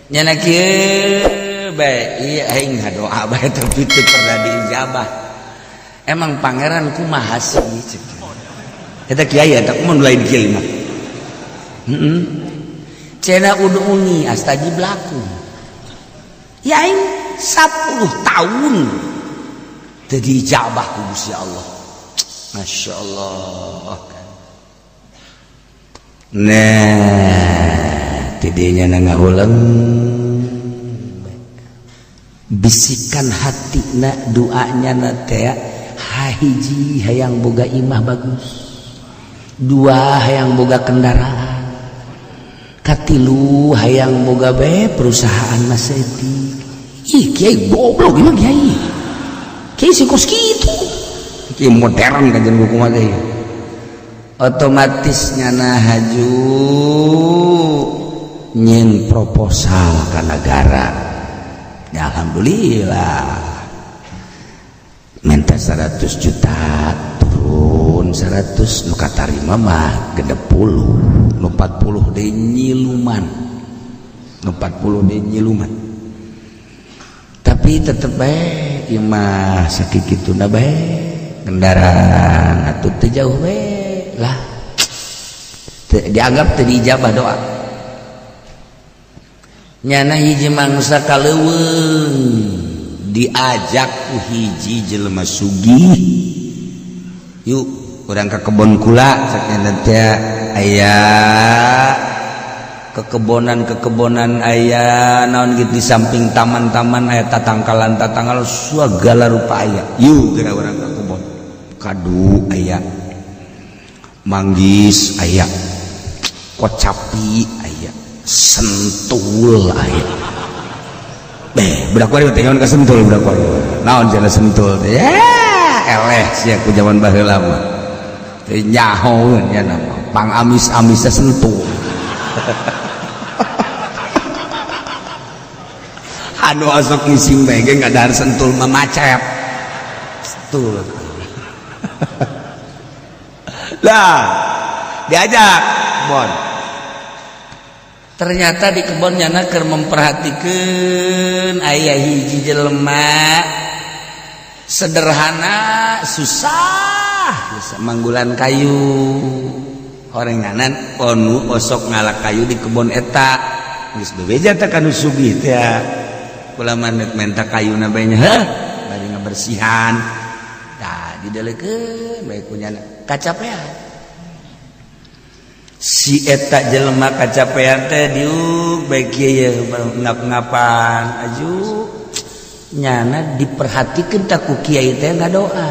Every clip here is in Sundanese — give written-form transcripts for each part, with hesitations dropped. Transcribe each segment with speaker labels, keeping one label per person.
Speaker 1: Nyana kieu bae ieu aing ngadoa bae tapi teu pernah diijabah. Emang pangeran kumaha sih cek. Eta kiai eta kumaha lain kiai mah. Heeh. Cenah ud'uni astajib lakum. Ya aing 10 tahun teu diijabah ku Gusti Allah. Masya Allah. Nah, tidinya na ngahuleng bisikan hati na doanya na teh hahiji hayang boga imah bagus, dua hayang boga kendaraan, katilu hayang boga be perusahaan masetik. Ih kiai goblok gimana kiai kiai si kos kitu kiai modern kajian buku mah otomatis nyana haju nyin proposal ke negara. Ya alhamdulillah minta 100 juta turun 100 nu katarima mah 60 nu 40 deui nyiluman, nu 40 deui nyiluman. Tapi tetep bae ieu mah sakituna bae kendaraan atuh teu jauh bae lah dianggap teu diijabah doa. Nyana hiji mangsa kaleuweung diajak ku hiji jelema sugih, yuk urang ka kebon kula saknya teh aya kekebonan-kekebonan aya naon gitu di samping taman-taman aya tatangkalan-tatangkalan segala rupa aya, yuk geura urang ka kebon kadu aya manggis aya kocapi aya sentul aya beh budak wari teh naon ka sentul budak wari naon cenah sentul teh ya eleh sia ku zaman baheula mah teh nyahoeun nya nama pang amis-amisna sentul. Anu osok ngising bae ge ngadahar sentul mah macet sentul. Lah diajak kebon, ternyata di kebon nyana keur memperhatikan aya hiji jelema sederhana susah bisa manggulan kayu orang nganan onu osok ngalak kayu di kebon eta geus bebeja teh kanu sugih teh kula mah menta kayuna bae nya heuh bari ngabersihan tah didelekeun bae ku nyana kacapean si eta jelema kacapean teh diuk bae kieu ngap-ngapan aju nyana diperhatikeun tak ku kiai teh ngadoa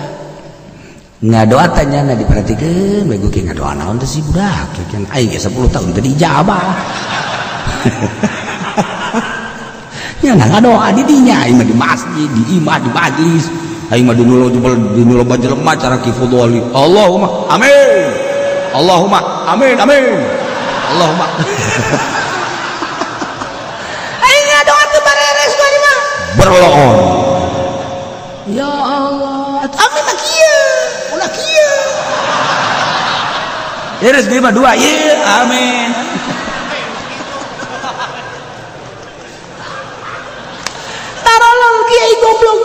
Speaker 1: ngadoa teh nyana diperhatikeun bae ku kiai ngadoa naon teh si budak kieu aing ge 10 tahun teh diijabah. Nyana ngadoa di dinya aing mah di masjid di imah di majlis aing mah di nu loba jelema cara Ki Fudholi Allahumma amin Allahumma amin amin Allahumma aing ngadoa teu bareres bari mah berloon ya Allah amin mah kieu ulah kieu beres ieu mah dua ieu amin. Tarolong kiai goblok.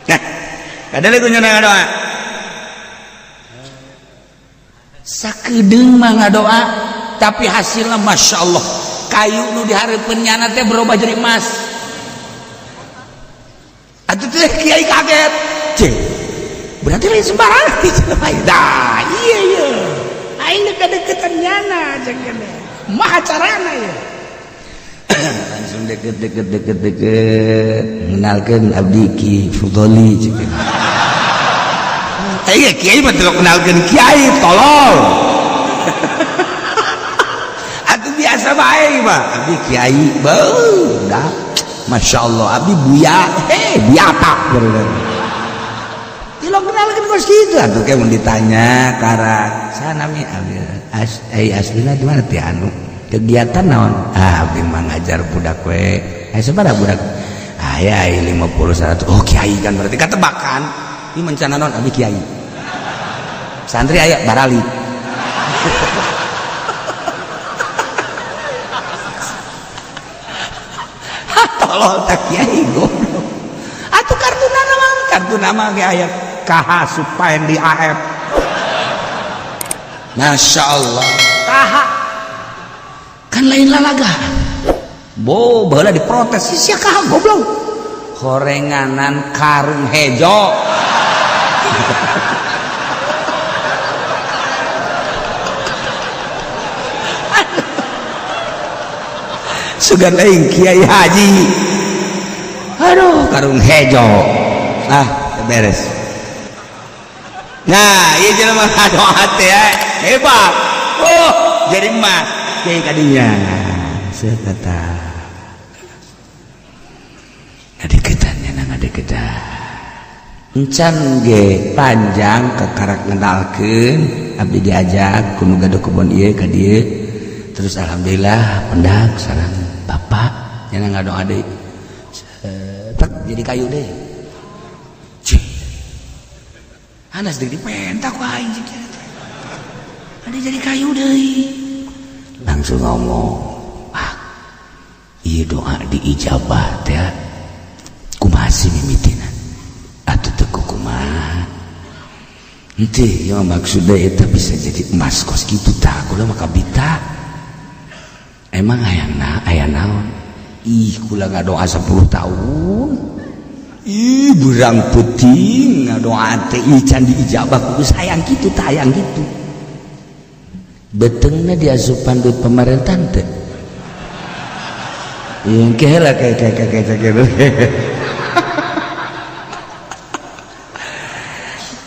Speaker 1: Nah kadang ku nyana ngadoa sakedeung mah ngadoa tapi hasilnya Masya Allah kayu nu dihareupeun nyana teh berubah jadi emas. Atuh teh kiai kaget cek berarti lain sembarangan jelema dah iya iya aing deket-deketan nyana cek mah carana ya. Langsung deket deket deket deket mengenalkan abdi Ki Fudholi cek iya kiai mah teu kenalkeun kiai tolol. Atuh biasa bae mah abdi kiai beuh dah Masya Allah abdi buya heh biata tilok kenalkeun kos kitu atuh ke mun ditanya karak sana mi abdi aslina di mana teh anu kegiatan naon ah abdi mah ngajar budak we aya sabaraha budak aya 50 100 oh kiai kan berarti katebakan ini mencana naon abdi kiai santri aya barali. Tolol tak kiai goblok. Atuh kartu nama, kartu nama ge aya KH Supaendi AF. Masya Allah. KH kan lain lalaga. Bo baheula diprotes sia KH goblok. Horenganan karung hejo. Sugan lain kiai haji. Aduh, karung hejo. Ah, beres. Nah, ieu jelema doa teh hebat. Oh, jadi emas kiai kadinya. Saya kata ngadeukeutan nya ngadeukeutan. Encan ge panjang kakarak ngenalkeun abdi diajak ku nu gaduh kebon ieu ka dieu. Terus alhamdulillah pendak sareng bapak nya ngadoa deui. Tek jadi kayu deui. Cih. Anas deui dipentak ku aing cik. Ada jadi kayu deui. Langsung ngomong, "Ah, ieu doa diijabah teh. Kumaha sih mimitina?" Atuh teu kumaha. Henteu, ieu maksudna eta bisa jadi emas kos kitu tah, kula mah kabita. Emang hayangna aya naon? Ih, kula ngadoa 10 tahun. Ih, berang peuting ngadoa teh ih can diijabah kudu sayang kitu tah, hayang kitu. Beteungna diasupan duit pemerintahan teh. Ieu engke heula kayak gitu.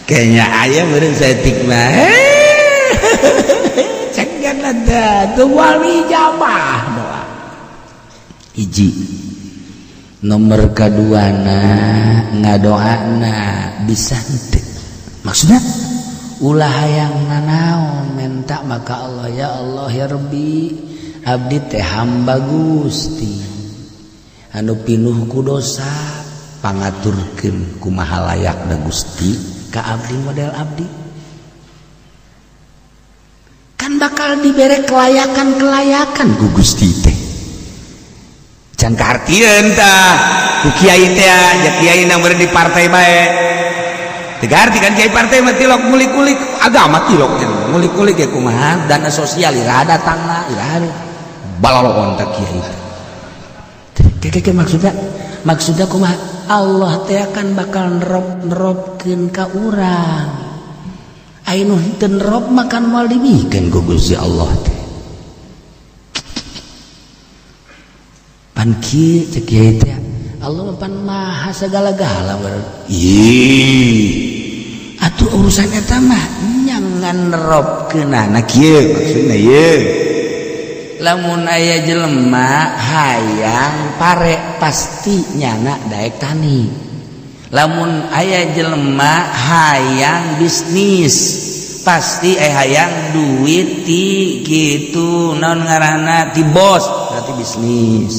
Speaker 1: Kayaknya aya meureun saeutik mah. Cenggan ada tuh wali jabah doa. Hiji. Nomor kaduana ngadoana bisa henteu. Maksudna ulah hayang nanaon menta maka Allah ya Allah ya Rabbi abdi teh hamba Gusti anu pinuh ku dosa pangaturkeun kumaha layakna Gusti ka abdi model abdi kan bakal dibere kelayakan-kelayakan ku Gusti teh can kahartieun tah ku kiai teh ja kiai na meureun di partai bae teu kaharti kan kiai partai mah tilok ngulik-ngulik agama tilok ngulik-ngulik ya kumaha dana sosial iraha datangna iraha balaloon tah kiai teh keke maksudna maksudna kumaha Allah teh kan bakal nerop-neropkeun ka urang aya nu henteu nerop makan moal dibikeun ku Gusti Allah teh pan kieu cek kiai teh Allah mah pan maha segala-gala ih atuh urusan eta mah nyangan neropkeunana kieu maksudna ieu lamun aya jelema hayang pare pasti nyana daek tani lamun aya jelema hayang bisnis pasti hayang duit ti kitu naon ngaranna ti bos berarti bisnis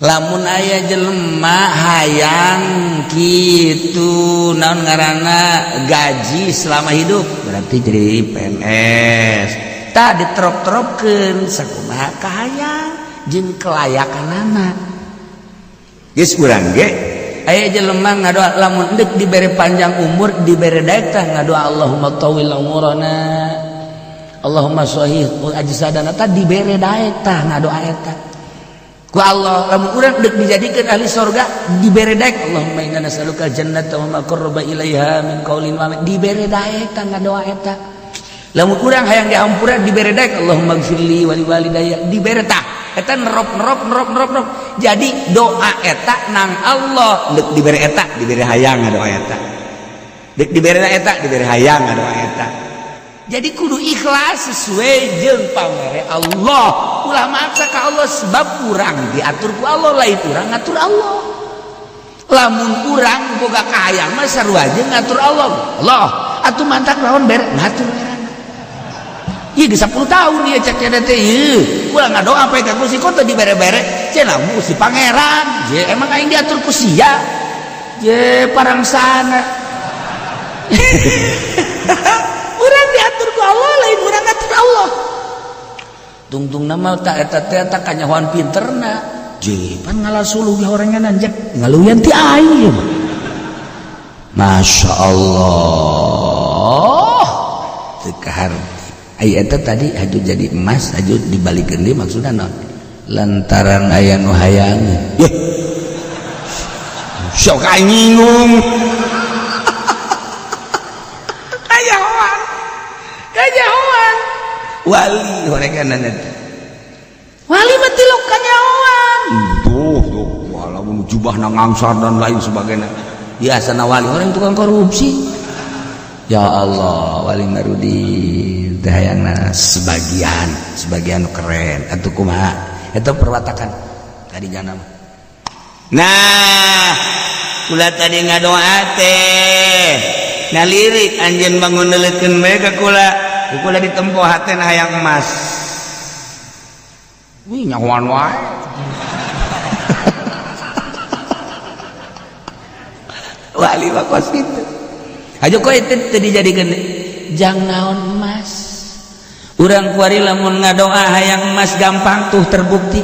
Speaker 1: lamun aya jelema hayang kitu naon ngaranna gaji selama hidup berarti jadi PNS tah diterop-teropkeun sakumaha kahayang jeung kelayakanana geus urang ge aya jelema ngadoa lamun deuk dibere panjang umur dibere daek tah ngadoa Allahumma tawil umurana Allahumma sahih ajsadana tah dibere daek tah ngadoa eta ku Allah lamun urang deuk dijadikeun ahli surga dibere daek Allahumma inna nas'aluka jannata wa ma qarraba ilaiha min qaulin wa amal dibere daek tah ngadoa eta lamun urang hayang dihampura dibere daek Allahumma gfirli wa liwalidayya dibere tah eta nerop nerop nerop nerop nerop jadi doa eta nang Allah deuk dibere eta dibere hayang ngadoa eta deuk dibere eta dibere hayang ngadoa eta jadi kudu ikhlas sesuai jeung pamere Allah ulah maksa ka Allah sebab urang diatur ku Allah lain urang ngatur Allah lamun urang boga kahayang mah sarua jeung ngatur Allah Allah atuh mantak lawan bere ngatur ieu geus 10 tahun ieu cek cenah teh ieu ulah ngadoa apa ka Gusti kok teu dibere-bere cenah si pangeran je emang aing diatur ku sia je parangsana urang diatur ku Allah lain urang ngatur Allah tungtung nama tak eta teh tak kanyahoan pinterna Je pan ngalasuluh ge horenganan jek ngaluyan ti aing. Masya Allah, teu kaharti. Aya eta tadi haju jadi emas, haju dibalikeun deui, maksudna naon? Lantaran aya nu hayangeun. Yeh. Sok nyinggung. Kajahoan. Kajahoan. Wali horenganan eta. Wali mah tilok kanyahoan. Tuh, tuh, walaupun jubahna ngangsar dan lain sebagainya. Biasa wali orang tukang korupsi. Ya Allah, wali Marudin teh hayangna sebagian, sebagian keren atuh kumaha? Eta perwatakan tadi jana mah. Nah, kula tadi ngadoa teh. Ngalirik anjeun bangun neuleutkeun bae ka kula. Kula ditempo hatena hayang emas. Wih, nyahoan wae. Wali mah kos kitu. Aja kok itu teu dijadikeun jang naon emas. Urang kuari lamun ngadoa hayang emas gampang tuh terbukti.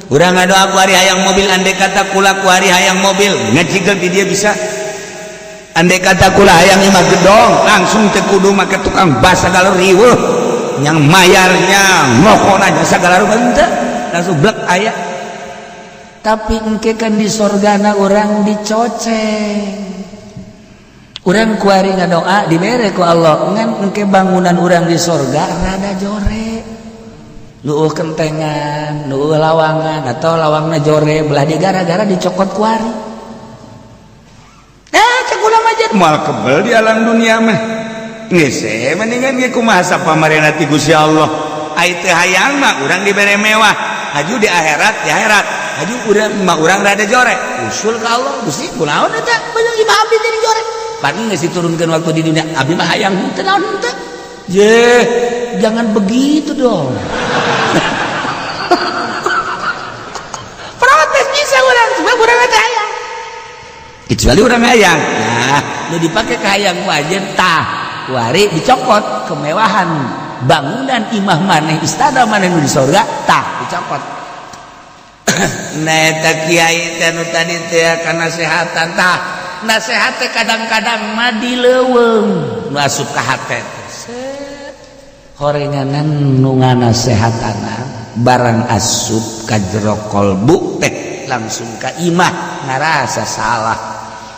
Speaker 1: Urang ngadoa kuari hayang mobil, andai kata kula kuari hayang mobil ngajigel di dia bisa. Andai kata kula hayang imah gedong langsung teu kudu make tukang bas sagala riweuh yang mayarnya ngokona jasa segala rupa henteu, langsung blek aya. Tapi engke kan di sorgana urang dicoceng. Urang kuari ngadoa dibere ku Allah, ngan engke bangunan urang di sorga rada jore, nu kentengan, nu lawangan atau lawangna jore belah dia gara-gara dicokot kuari. Cek kula mah moal kebel di alam dunia mah. Geus mendingan ge kumaha sapamarena ti Gusti Allah. Ai teu hayang mah urang dibere mewah, haju di akhirat, di akhirat haju urang mah urang rada jore, usul ka Allah, Gusti kunaon eta banyak imah abdi jadi jore, pan geus diturunkeun waktu di dunia abdi mah hayang henteu naon henteu. Je, jangan begitu dong. Protes bisa urang sebab urang teh hayang, kecuali urang hayang. Nah, nu dipake ka hayang wajib tah kuari dicokot kemewahan bangunan imah maneh, istana maneh nu di sorga tah dicokot. Nah, eta kiai teh nu tadi teh kana nasehatan tah, nasehat teh kadang-kadang mah di leuweung nu asup ka hate teh. Set horenganan nu nganasehatana barang asup ka jero kolbu teh langsung ka imah ngarasa salah.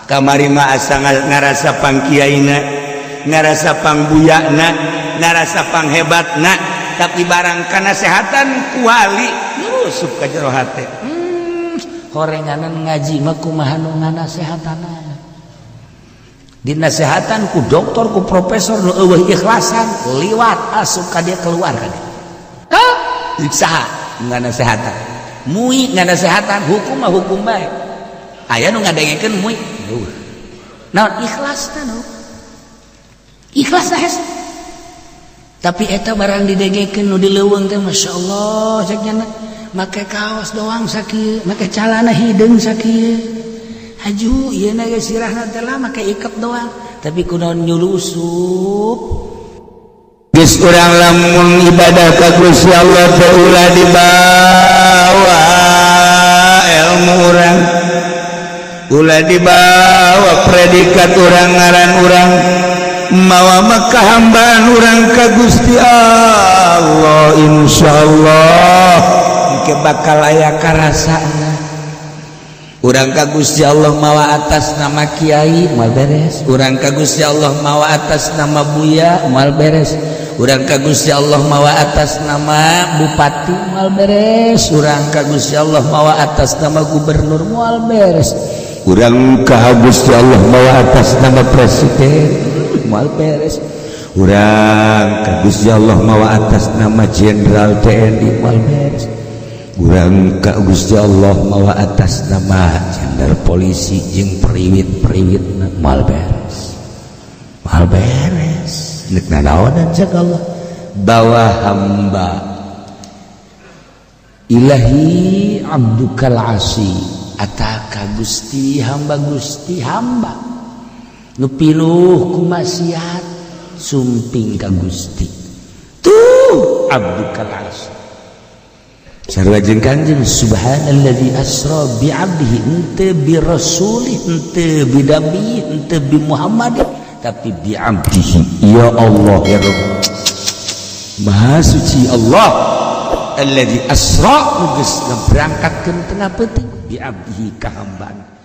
Speaker 1: Kamari mah asa ngarasa pangkiaina, ngarasa pangbuyana, ngarasa panghebatna, tapi barang kanasehatan ku wali nyusup ka jero hate. Horenganan ngaji mah kumaha nu nganasehatana, dinasehatan ku doktor ku profesor nu eueuh ikhlasan liwat asup ka dia keluar ka dia. Hah? Saha nganasehatan? Mui nganasehatan hukum mah hukum bae. Aya nu ngadengekeun mui. Eueuh. Naon ikhlasna nu? Ikhlas lah hese. Tapi eta barang didengekeun nu di leuweung teh masyaallah cek nya make kaos doang sakieu, make calana hideung sakieu. Haju ieu na ge sirahna teh lah make iket doang, tapi kunaon nyulusup. Geus urang lamun ibadah ka Gusti Allah teh ulah dibawa ilmu urang, ulah dibawa predikat urang, ngaran urang, mawa mah kahambaan urang ka Gusti Allah. Insyaallah engke bakal aya karasana. Urang ka Gusti Allah mawa atas nama kiai moal beres, urang ka Gusti Allah mawa atas nama buya moal beres, urang ka Gusti Allah mawa atas nama bupati moal beres, urang ka Gusti Allah mawa atas nama gubernur moal beres, urang ka Gusti Allah mawa atas nama presiden moal beres, urang ka Gusti Allah mawa atas nama jenderal TNI moal beres, urang ka Gusti Allah mawa atas nama jenderal polisi jeung periwit-periwit moal beres, moal beres. Nek nanaonan cek Allah bawa hamba ilahi abdukal asi ataka Gusti hamba, Gusti hamba nu piluh ku maksiat sumping ka Gusti tuh abdukal asi. Sarua jeung Kanjeng, subhanalladzi asra bi 'abdihi, henteu bi rasulih, henteu bi nabi, henteu bi Muhammad, tapi bi 'abdihi. Ya Allah, ya Rabb, Maha suci Allah alladzi asra, nu geus ngaberangkatkeun tengah peuting, bi 'abdihi, ka hambana.